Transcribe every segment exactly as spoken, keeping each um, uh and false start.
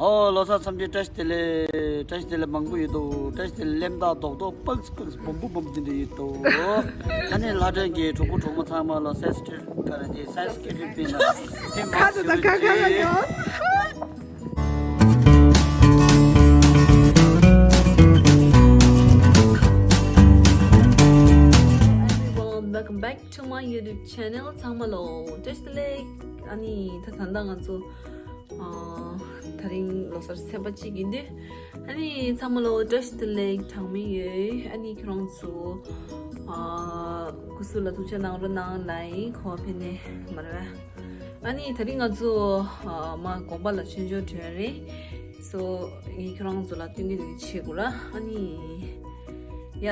ཨོ་ལོ་གསར་འཚམས་འདྲི། བཀྲ་ཤིས་བདེ་ལེགས། བཀྲ་ཤིས་བདེ་ལེགས་མང་པོ་ཡོད་དོ། བཀྲ་ཤིས་བདེ་ལེགས་ལེམ་ད་རྡོག་རྡོག་པགས་པགས་སྦོམ་པོ་སྦོམ་འདི་འདྲ་ཡོད་དོ། ཨ་ནི་ལྷ་སྒྲོན་གྱི་གྲོགས་པོ་གྲོགས་མོ་ཚང་མ་ལ་སེ་སི་ཊི་ག་རེ་དེ་སེ་སི་ཀི་རི་པི་ན་ཐེངས་མང་ཁ་དུ་དང་ཁ་ཁ་ལ་ཞུ་ཡོད། ཡོད། Everyone, welcome back to my YouTube channel. ཚང་མ་ལོ་བཀྲ་ཤིས་བདེ་ལེགས། ཨ་ནི་ད་ད་ལྟ་ང་ཚོ་ཨ་དེ་རིང་ལོ་གསར་ཚེས་པ་གཅིག་ཡིན་དུས། ཨ་ནི་ཚང་མ་ལོ་བཀྲ་ཤིས་བདེ་ལེགས། གྲངས་མེད་ཡོད། ཨ་ནི་ཁྱེད་རང་ཚོ་ཨ་སྐུ་གཟུགས་ལ་ཐུགས་ཆེ་གནང་རོགས་གནང་ལ་ཡིན། གོ་བ་ཕེབས་ནས་མ་རེད། ཨ་ནི་དེ་རིང་ང་ཚོ་ཨ་མ་དགོན་པ་ལ་ཆོས་འབྱོར་འགྲོ་ཡ་རེད། སོ་ངས་ཁྱེད་རང་ཚོ་ལ་སྟོན་གྱི་འདུག་བྱེད་དགོས་ར། ཨ་ནི་ཡ།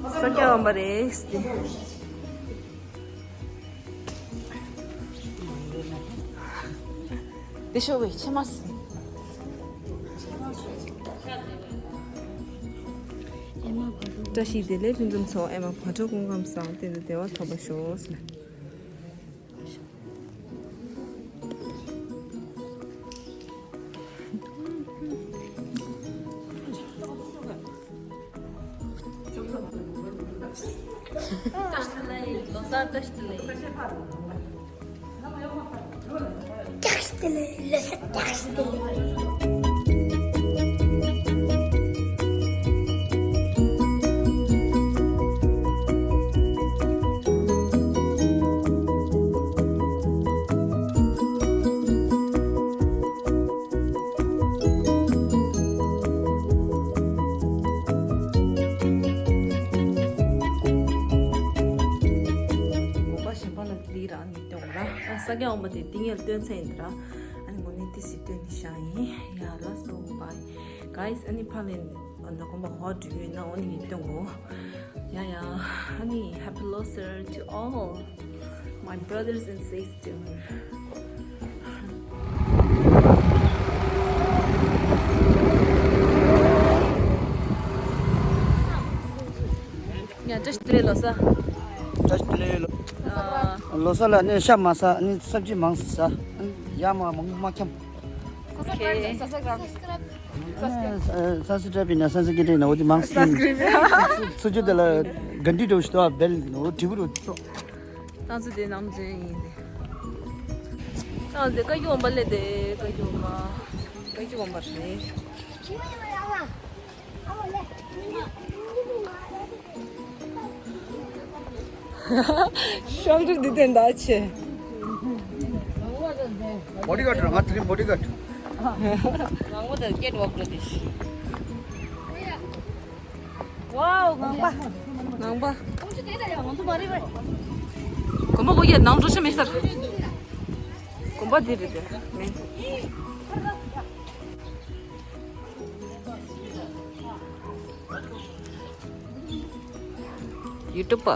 ས་སྐྱ་འོམ་པ་རེད། དེ་ཤོག་བས་ཆེ་མ་སི། བཀྲ་ཤིས་བདེ་ལེགས་ཕུན་སུམ་ཚོགས། ཨེ་མ་བག་དྲོ་སྐུ་ཁམས་བཟང་། གཏན་དུ་བདེ་བ་ཐོབ་པར་ཤོག། བཀྲ་ཤིས་བདེ་ལེགས། ལོ་གསར་བཀྲ་ཤིས་བདེ་ལེགས། བཀྲ་ཤིས་བདེ་ལེགས། ལོ་གསར་བཀྲ་ཤིས་བདེ་ལེགས། དགོན་པ་གཞན་པ་ལ་འདི་རང་ནས་སྟོན་ར། ཨ་ས་སྐྱ་འོམ་པ་དེ་འདི་ངས་སྟོན་ཚེ་ཡིན་ར། ཨ་ནི་མོ་ནི་ཏི་སི་སྟོན་ནི་ཤང་ཡིན་ཡ་ལ་སོ་བའི་guys། ཨ་ནི་ཕ་ལེན་ཨ་ན་དགོན་པ་ཧོ་འགྲུལ་ཡོད་ན་འོ་ནི་ངས་སྟོན་གོ་ཡ་ཡ། ཨ་ནི་happy Losar to all my brothers and sisters. ཡ་བཀྲ་ཤིས་བདེ་ལེགས་ལོ་གསར། བཀྲ་ཤིས་བདེ་ལེགས་ལོ། ཨ། ལོ་གསར་ལ་ནི་ཤ་མ་ཟ། ནི་སབ་ཇི་མང་ཟ། ཡ་མ་མང་མ་འཁྱམ། ཨོ་ཁེ། སབ་སི་ཀྲའིབ་ཡིན་ན་སབ་སི་ཀྲའིབ་ཡིན་ན་འོ་དེ་མང་ཟ། སབ་སི་ཀྲའིབ། ཚུ་ཚུ་ཆུ་དེ་ལ་གན་ཌི་འགྲོ་ཤི་ཏོ་བེལ་འོ་དྲི་བུ་རུ་ཚོ། ཏང་ཚུ་དེ་ནམ་ཛན་ཡིན་ཏེ། ཏང་ཚུ་བཀའ་བརྒྱུད་འོམ་པ་ལས་ཏེ་བཀའ་བརྒྱུད་འོམ་པ། བཀའ་བརྒྱུད་འོམ་པ་རེད། ཤོག་དྲིལ་འདི་དེ་འདྲ་ཆེ། བོ་ཌི་གཱཌ་རང་ང་དེ་རིང་བོ་ཌི་གཱཌ། ང་མོ་དང་སྐེཊ་ཝོག་འགྲོ་དེ། ཝའོ་ངང་པ། ངང་པ། དགོན་པ་གོ་ཡ་ནང་འགྲོ་ཤ་མེད་སར། དགོན་པ་འདི་རེད་དེ་མིན། ཡུ་ཊུབ་པ།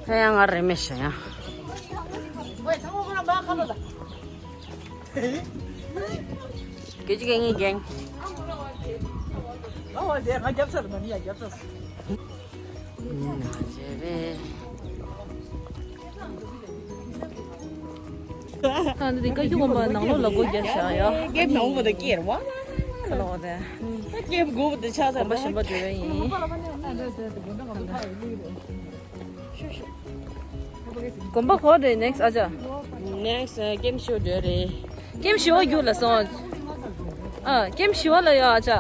ཧེ་ཡང་ང་རེ་མེ་ཤ་ཡང་། སྐད་ཅིག་གིས་ངའི་རྒྱན། ང་བ་དེ་ང་རྒྱབ་ཚར་མ་ནི་ཡ་རྒྱབ་ཚར། ཨ་འདི་བཀའ་བརྒྱུད་དགོན་པ་ནང་ལོགས་ལ་སྒོ་རྒྱབ་བཞག་ཡ། ཀེབ་ནང་བ་དེ་ཀེར་བ། ཁ་ལོ་དེ། ཀེབ་དགོན་པ་དེ་ཆགས་ཚར། དགོན་པ་གཞན་པ་འགྲོ་ཡ་ཡིན། དགོན་པ་གོ་རེད་ནེག་སི་ཨ་ཅག་ནེག་སི་ཀེམ་ཤོ་འགྲོ་རེད། ཀེམ་ཤོ་རྒྱུགས་ལ་སོང་། ཨ་ཀེམ་ཤོ་ལ་ཡ་ཨ་ཅག་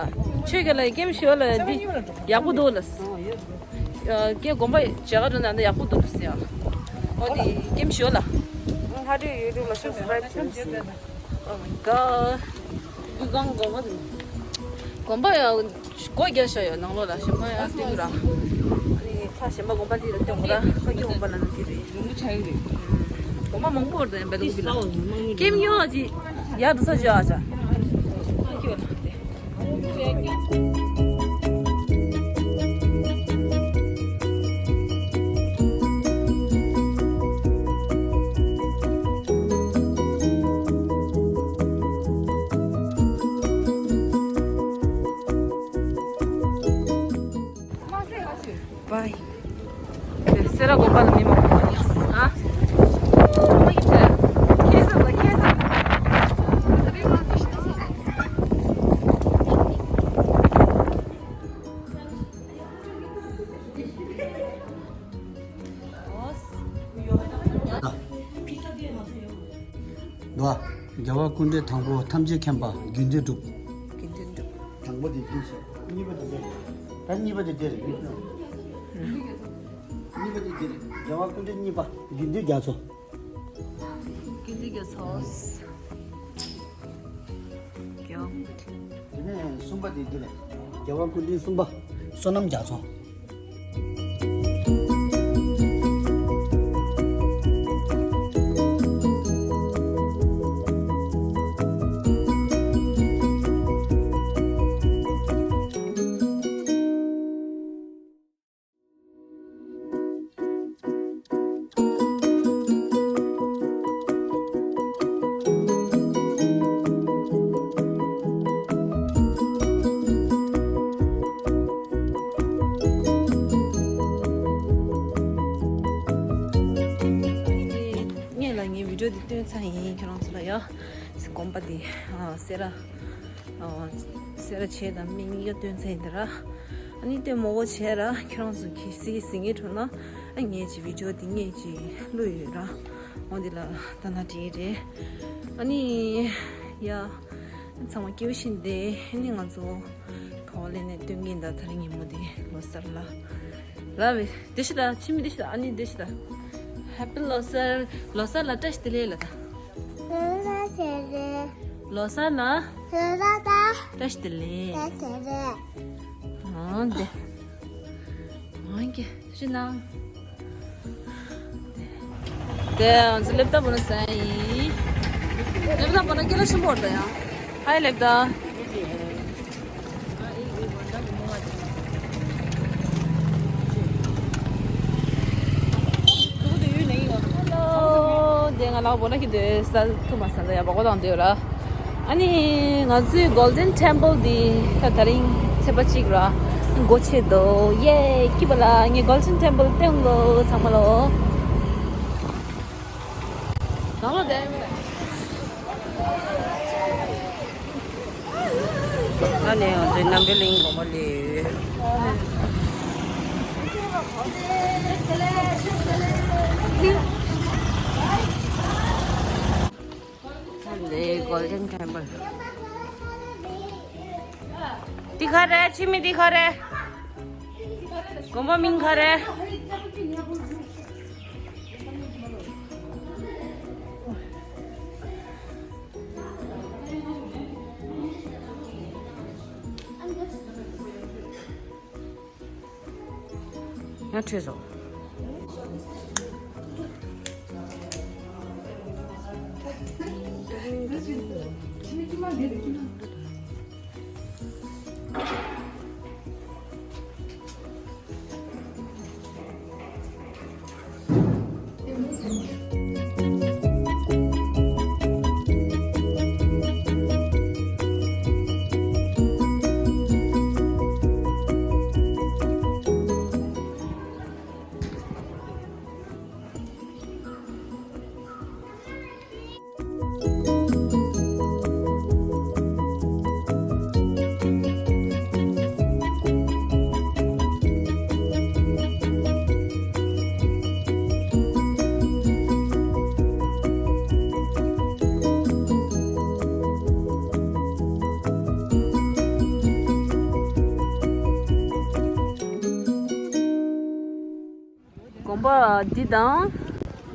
ཆོས་རྒྱལ་ལ་ཀེམ་ཤོ་ལ་འདི་ཡག་པོ་འདུག་ལ། ཨ་ཀེམ་དགོན་པ་བྱ་དགའ་འགྲོ་ན་འདི་ཡག་པོ་འདུག་ལ་ཟེར། ཨོ་འདི་ཀེམ་ཤོ་ལ། ཧ་ཏི་ཡུ་ཊུབ་ལ་སབ་སི་ཀ་རེབ་བྱེད། Oh my god. དུ་གང་དགོན་པ་དེ། དགོན་པ་ཡང་སྒོ་རྒྱག་བཞག་ཡོད་ནང་ལོགས་ལ། གཞན་པ་ཡང་སྟེང་ར། ཨ་ནི་ཕ་གཞན་པ་དགོན་པ་འདི་ལ་སྟོན་གོ་ར། ཕ་གི་དགོན་པ་ལ་ནི་འདི་རེད། ལུང་ཆ་ཡོད་རེད། དགོན་པ་མང་པོ་ཡོད་རེད་བལ་ལུང་འདི་ལ། ཀེམ་ཡོད་ཅི་ཡག་ཏུ་ས་ཅི་ཨ་ཅག་པའི། སེ་ར་དགོན་པ་ལ་མི་མང་པོ་ཡིན། ཨ། མ་ཡིན་པས། ཁེ་ས་ལ་ཁེ་ས། འདུག་ག་རྒྱལ་བ་སྐུ་ཕྲེང་དང་པོ་ཐམས་ཅད་མཁྱེན་པ་དགེ་འདུན་གྲུབ། དགེ་འདུན་གྲུབ། དང་པོ་དེ་འདི་བྱས། གཉིས་པ་དེ་འདི་རེད། ད་གཉིས་པ་དེ་འདི་རེད། གཉིས་པ་དེ་འདི་རེད། རྒྱལ་བ་སྐུ་ཕྲེང་གཉིས་པ་དགེ་འདུན་རྒྱ་མཚོ། དགེ་འདུན་རྒྱ་མཚོ། རྒྱལ་བ་སྐུ་ཕྲེང་། དེ་ནས་གསུམ་པ་དེ་འདི་རེད། རྒྱལ་བ་སྐུ་ཕྲེང་གསུམ་པ་བསོད་ནམས་རྒྱ་མཚོ། ངས་ལ་ངའི་བི་ཌིའོ་འདི་སྟོན་ཚར་ཡིན། ཁྱེད་རང་ཚོ་ལ་ཡ། དགོན་པ་འདི་ཨ་སེ་ར། ཨ་སེ་ར་བྱེས་དང་སྨན་གཉིས་ཀ་སྟོན་ཚར་ཡིན་ད་ར། ཨ་ནི་སྟོན་མོ་བོ་བྱས་ར། ཁྱེད་རང་ཚོ་གིས་གཟིགས་གཟིགས་ངེས་འགྲོ་ན། ཨ་ངས་ཅིག་བི་ཌིའོ་འདི་ངས་ཅིག་བླུགས་ཡོད་ར། འོ་འདི་ལ་ད་ན་བྲིས་རེད། ཨ་ནི་ཡ། ཚང་མ་སྐྱིད་པོ་བྱས་བསྡད། ཨ་ནི་ང་ཚོ་ག་བ་ལེན་ནས་སྟོན་གིན་ད། ད་རིང་ཉིན་མོ་འདི་ལོ་གསར་ལ། ལ་བི་བདེ་ཤི་ད། ཕྱི་མི་བདེ་ཤི་ད། ཨ་ནི་བདེ་ཤི་ད། ཧེ་པི་ལོ་གསར། ལོ་གསར་ལ་བཀྲ་ཤིས་བདེ་ལེགས་ལ་ད། ལོ་གསར་ལ། ལོ་གསར་ལ། ལོ་གསར་ལ། བཀྲ་ཤིས་བདེ་ལེགས། བཀྲ་ཤིས་བདེ་ལེགས། ཨང་དེ། ཨང་ཀེ་ཤི་ན། དེ་ང་ཚོ་སླེབས་ད་བོ་ན་ས་ཡིན། སླེབས་ད་བོ་ན་སྐད་ལ་ཤིན་པོ་ད་ཡང་། ཧའི་སླེབས་ད། ཧེ་ལོ། དེ་ང་ལ་བོ་ན་ཁྱི་དེ་ས་ཐུ་མ་ས་ད་ཡ་བ་གོ་དང་དེ་ཡོད་ར། ཨ་ནི་ང་ཚོའི་Golden Temple འདི་ད་དེ་རིང་ཚེས་པ་གཅིག་ར་སྒོ་ཕྱེ་འདུག་ཡེ། སྐྱིད་པ་ལ་ངའི་Golden Temple སྟོན་གོ་ཚང་མ་ལོ། ནང་ལོ་དེ་ཨ་ནི་ང་ཚོའི་རྣམ་པའི་གླིང་དགོན་པ་ལས། འདི་Golden Temple། འདི་ག་རེ། ཕྱི་མི་འདི་ག་རེ། དགོན་པ་མིང་ག་རེ། ཡང་འཕྲོས་སོང་། དགོན་པ་འདི་དང་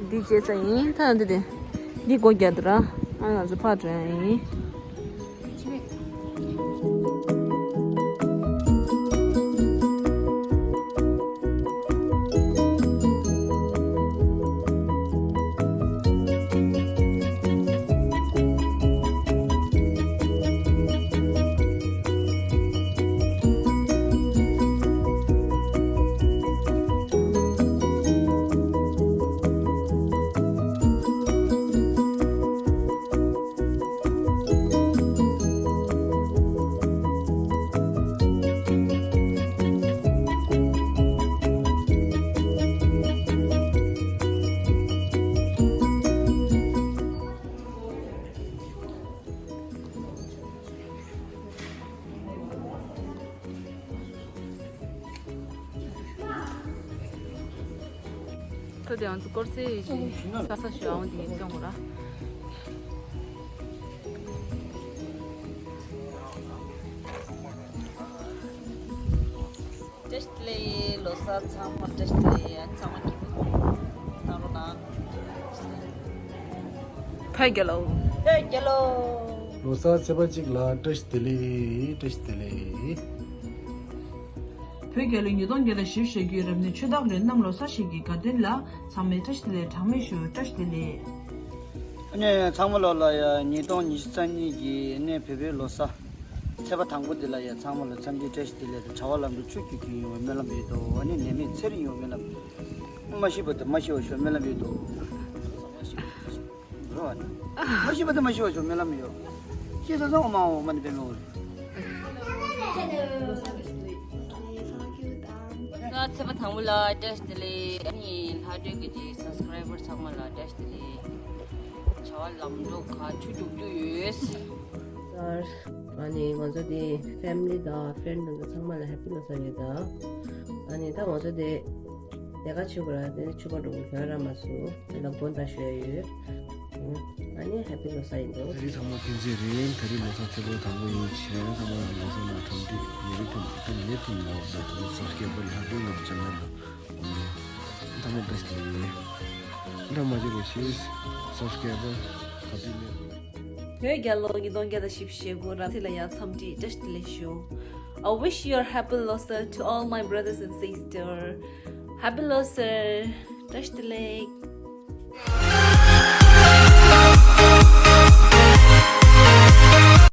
འདི་བྱས་ས་ཡིན། ད་འདི་དེ་འདི་སྒོ་རྒྱག་འདུག་ར། ཨ་ང་ཚོ་ཕར་འགྲོ་ཡ་ཡིན། ཚོ་དེ་ང་ཚོ་སྐོར་ཚེ་ཡི་ཅིག་ས་ས་ཞོ་ཨང་དེ་ངས་སྐྱོང་གོ་ར། བཀྲ་ཤིས་བདེ་ལེགས། ལོ་གསར་ཚང་མ་བཀྲ་ཤིས་བདེ་ལེགས། ཚང་མ་སྐྱིད་པོ་གནང་རོགས་གནང་། བོད་རྒྱལ་ལོ། བོད་རྒྱལ་ལོ། ལོ་གསར་ཚེས་པ་གཅིག་ལ་བཀྲ་ཤིས་བདེ་ལེགས། བཀྲ་ཤིས་བདེ་ལེགས། བོད་རྒྱལ་ལོ་ཉིས་སྟོང་བརྒྱ་དང་བཞི་བཅུ་ཞེ་དགུའི་རབ་གནས་ཆུ་སྟག་རི་གནམ་ལོ་གསར་ཞིག་གི་དགའ་སྟོན་ལ་ཚང་མས་བཀྲ་ཤིས་བདེ་ལེགས་གྲངས་མེད་ཞུ། བཀྲ་ཤིས་བདེ་ལེགས། ཨ་ནི་ཚང་མ་ལོ་ལ་ཡ་ཉིས་སྟོང་ཉི་ཤུ་རྩ་གཉིས་ཀྱི་ཨ་ནི་བོད་པའི་ལོ་གསར་ཚེས་པ་དང་པོ་འདི་ལ་ཡ་ཚང་མ་ལ་འཚམས་འདྲི་བཀྲ་ཤིས་བདེ་ལེགས་དང་། བྱ་བ་ལམ་འགྲོ་ཆུ་སྐྱོད་མཁན་ཡོང་བའི་སྨོན་ལམ་ཡོད་དོ། ཨ་ནི་ནད་མེད་ཚེ་རིང་ཡོང་བའི་སྨོན་ལམ། མ་ཤི་བར་དུ་མ་ཤི་བར་ཤོག་སྨོན་ལམ་ཡོད་དོ། རོ། མ་ཤི་བར་དུ་མ་ཤི་བར་ཤོག་སྨོན་ལམ་ཡོད། ཤི་ས་སོང་མ་འོ་མ་ནི་པེ་མེ་འོ། ལོ་གསར་ཚེས་པ་དང་པོ་ལ་བཀྲ་ཤིས་བདེ་ལེགས། ཨ་ནི་ལྷ་སྒྲོན་གྱི་སབ་སི་ཀ་རའི་བར་ཚང་མ་ལ་བཀྲ་ཤིས་བདེ་ལེགས། བྱ་བ་ལམ་འགྲོ་ག་ཆུ་འགྲོ་རྒྱུ་ཡོད། ལོ་གསར། ཨ་ནི་ང་ཚོ་དེ་ཕེ་མི་ལི་དང་ཕེ་རེན་དང་ཚང་མ་ལ་ཧེ་པི་ལོ་གསར་ཡོད་ད། ཨ་ནི་ད་ང་ཚོ་དེ་ལས་ཀ་བྱེད་དགོས་ར། དེ་ནི་ཕྱུ་པ་འགྲོ་དགོས་ར་མ་སོང་། དེ་ལ་དགོངས་དག་ཞུ་ཡ་ཡོད། ཨ་ནི་ཧེ་པི་ལོ་གསར་ཡིན་འདུག་ད་རེས་ཚང་མ་ཕན་ཚུན་རེད། ད་རེས་ལོ་གསར་ཚེས་པ་དང་པོ་ཡིན་ཕྱིན་ཚང་མ་ལ་ལོ་གསར་ནང་འཚམས་འདྲི་ཉིན་རེ་ཐུན་ད་ཉིན་རེ་ཐུན་ཡོད་ད་དུ་གསར་སྐྱེས་པ་ལ་ཧ་ཏོ་ངམ་ཅན་ན་ལ་འོང་ནས་ཚང་མ་བཀྲ་ཤིས་བདེ་ལེགས། འདྲ་མ་བྱེད་རོགས་ཞེས་སབ་སི་ཀ་རའི་བར་ག་དུས་ནས། བོད་རྒྱལ་ལོ་ཉིས་སྟོང་བརྒྱ་དང་བཞི་བཅུ་ཞེ་དགུ་རབ་གསལ་ལ་ཡ་འཚམས་འདྲི་བཀྲ་ཤིས་བདེ་ལེགས་ཞུ། I wish you a happy Losar to all my brothers and sisters. Happy Losar. བཀྲ་ཤིས་བདེ་ལེགས།